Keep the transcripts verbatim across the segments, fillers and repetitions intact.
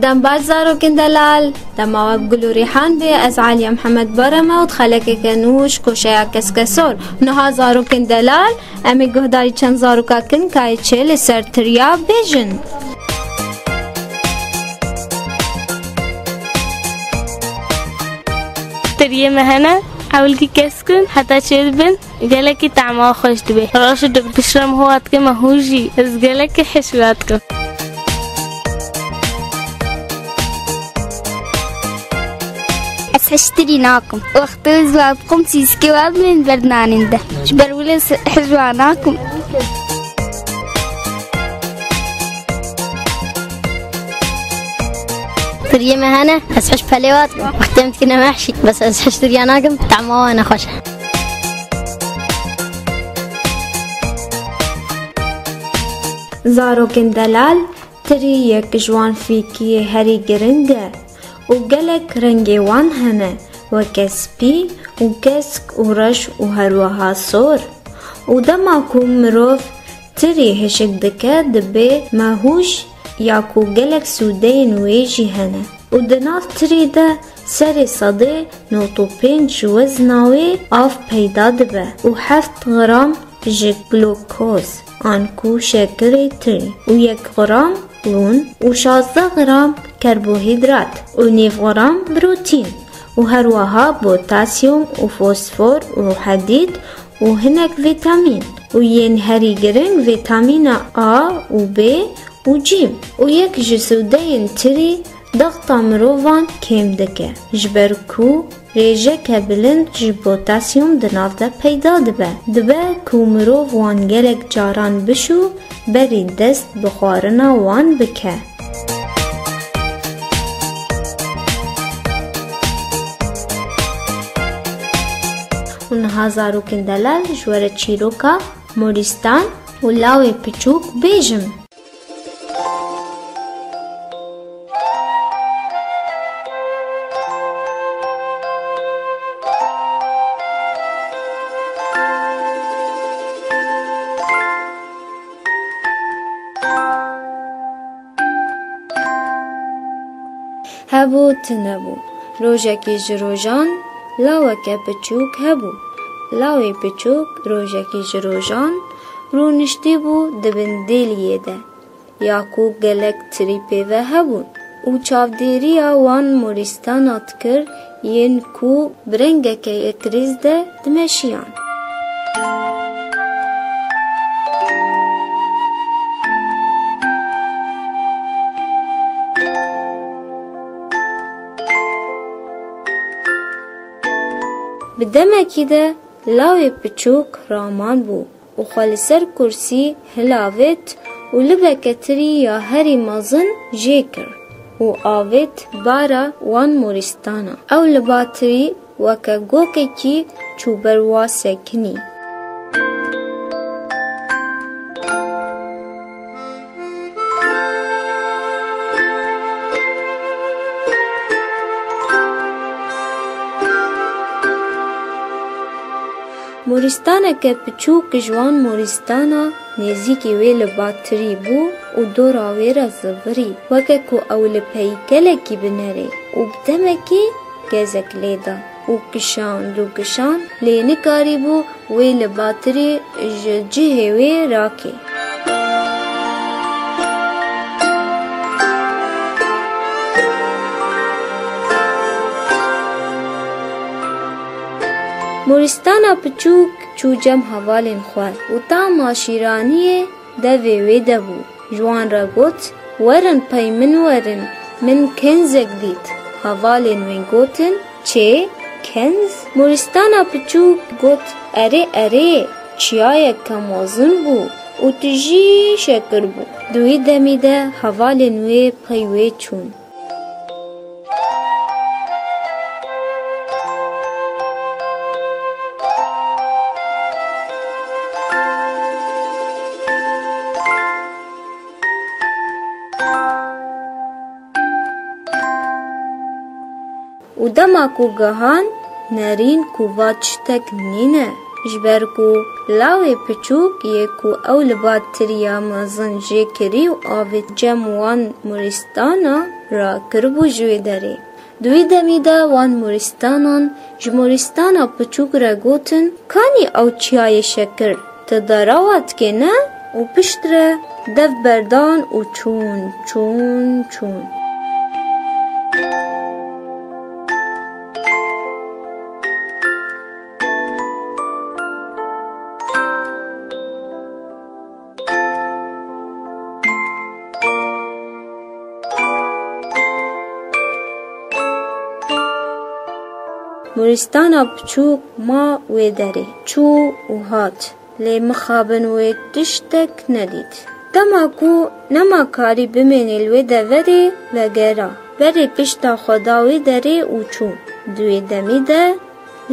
Dem baş zarokên delal, dema we bi gul û rîhan bê, ez Aliye Mihemed Barem e û di xelekeke nû ji koşeya Keskesor. Niha zarokên delal, em ê guhdarî çend zaroka kin ka yê çê li ser tiriya bêjin. Tiriyê me hene, ewilkî kesk in, heta çêdibin, gelekî tema xweş dibe. Roj û piştre min hû dike me hû jî. Ez gelekî hişk dikim. Ez hiştirî nakim. Wextê ez we bikim, sîskê we bên bernanên de. Ji ber wile ez hişk nakim. Tiriyê me hene, ez hiş pelê wat, wextê em dikine mehşî, bes ez hiş tiriya nakim, tema wan ne xweş e. Zarokên delal, tirî yek ji wan fîkiyê herî giring e û gelek rengê wan hene, weke spî û kesk û reş û herwiha sor. Û dema ku mirov tirî hişk dike, dibê mehûş ya ku gelek sûdeyên wê jî hene. Û di nav tirî de serê sedê nod û pênc ji wezna wê av peyda dibe û heft gram ji glukoz an ku şekirê tirî û yek gram rûn û şazdeh gram karbohîdrat û nîv gram protîn û herwiha potasyum û fosfor û hedîd û hinek vîtamîn û yên herî giring vîtamîna A û B û C û yek ji sûdeyên tirî dexta mirovan kêm dike, ji ber ku rêjeke bilind ji potasyum di nav de peyda dibe. Dibe ku mirov wan gelek caran bişû berî dest bi xwarina wan bike. Û niha zarokên delal ji we re çîroka morîstan û lawê piçûk bêjim. Hebû tune bû. Rojekî ji rojan laweke piçûk hebû. Lawê piçûk rojekî ji rojan rûniştî bû di bin dêliyê de, ya ku gelek tirî pê ve hebûn û çavdêriya wan morîstana dikir, yên ku bi rengeke yekriz de dimeşiyan. Bi demekî de lawê piçûk raman bû û xwe li ser kursî hilavêt û libeke tirî ya herî mezin jê kir û avêt bara wan morîstana. Ew li ba tirî weke gokekî çû ber wa sekinî. Morîstaneke piçûk ji wan morîstana nêzîkî wê li ba tirî bû û dora wê re zivirî, weke ku ew li peykelekî binerê û bi demekê gezek lê da û kişand û kişand, lê nikarîbû wê li ba tirî ji cihê wê rakê. Morîstana piçûk çû cem hevalên xwe û tam aşîraniyê devê wê de bû. Ji wan re got, "Werin pey min werin, min kenzek dît." Hevalên wê gotin, "Çê? Kenz?" Morîstana piçûk got, "Erê, erê, çiyayeke mezin bû û tijî şekir bû." Di wî demî de hevalên wê pey wê çûn. Û dema ku gihan, nerîn ku va tiştek nîne, Ji ber ku lawê piçûk yê ku ew li ba tiriya mezin jê kirî û avêt cem wan murîstana rakiribû ji wê derê. Di wî demî de wan murîstanan ji murîstana piçûk re gotin, "Kanî ew çiyayê şekir, tu darawa dikê ne?" Û piştre dev berdan û çûn, çûn, çûn. Murîstana piçûk ma wê derê, çû û hat, lê mixabin wê tiştek nedît. Dema ku nema karî bimênê li wê deverê, vegera, berê pişta xwe da wê derê û çû. Di wê demî de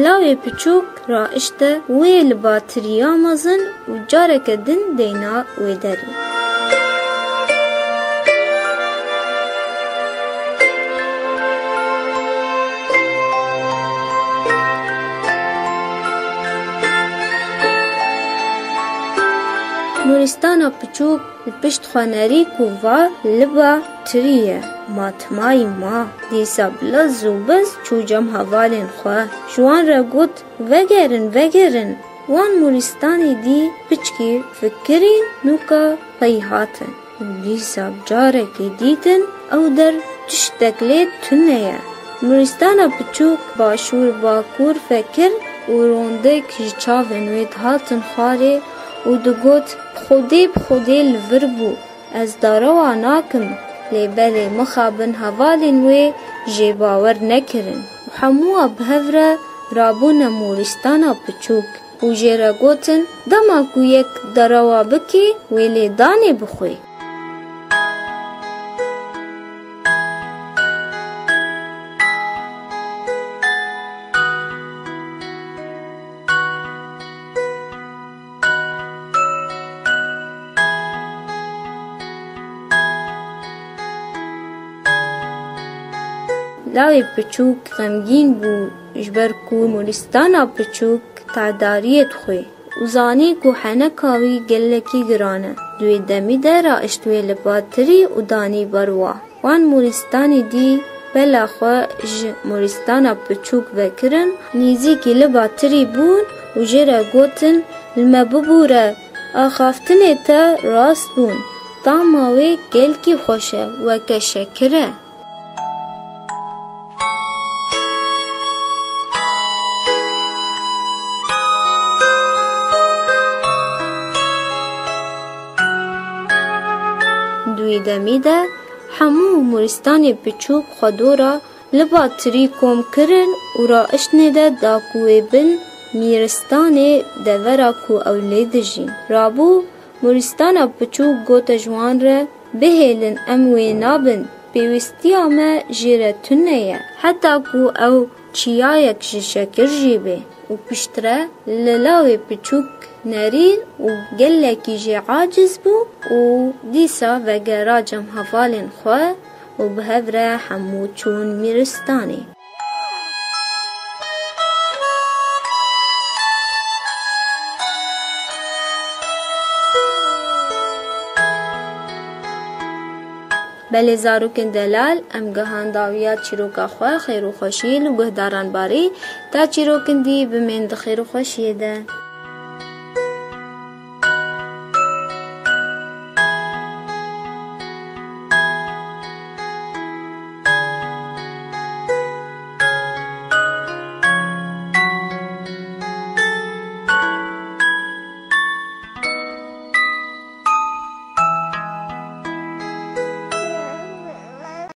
lawê piçûk raişte wê li ba tiriya mezin û careke din deyna wê derê. Murîstana piçûk li pişt xwe nerî ku va li ba tirî ye. Ma timayî ma. Dîsa bi lez û bez çû cem hevalên xwe. Ji wan re got, "Vegerin, vegerin." Wan mûrîstanê dî piçkî fikirîn nûka pey hatin. Dîsa carekê dîtin ew der tiştek lê tune ye. Mûrîstana piçûk başûr bakûr vekir û rondek ji çavên wê dihatin xwarê û digot, "Bi Xwedê, bi Xwedê li vir bû. Ez darewa nakim." Lê belê mixabin hevalên wê jê bawer nekirin û hemûya bi hev re rabûne mûrîstana piçûk û jê re gotin, "Dema ku yek darewa bike, wê lê danê bixwe." Lawê piçûk xemgîn bû, ji ber ku mûrîstana piçûk tadariyê dixwe û zanî ku heneka wî gelekî giran e. Di wê demî de raişt wê li ba tirî û danî ber wa. Wan mûrîstanê dî bela xwe ji mûrîstana piçûk vekirin, nêzîkî li ba tirî bûn û jê re gotin, "Li me bibûre, axaftinê te rast bûn. Tama wê gelkî xweş e, weke şekir e." Di wî demî de hemû mûrîstanê piçûk xwe dora li ba tirî kom kirin û raiştnê de da ku wê bin mîristanê devera ku ew lê dijîn. Rabû mûrîstana piçûk gote ji wan re, "Bihêlin, em wê nabin. Pêwîstiya me jê re tune ye. Heta ku ew çiyayek ji şekir jî bê." Û piştre li lawê piçûk nerîn û gelekî jê aciz bû û dîsa vegera cem hevalên xwe û bi hev re hemû çûn mîristanê. Belê zarokên delal, em gihan dawiya çîroka xwe, xêr û xweşiyê li guhdaran barî, ta çîrokin dî bimên di xêr û xweşiyê de.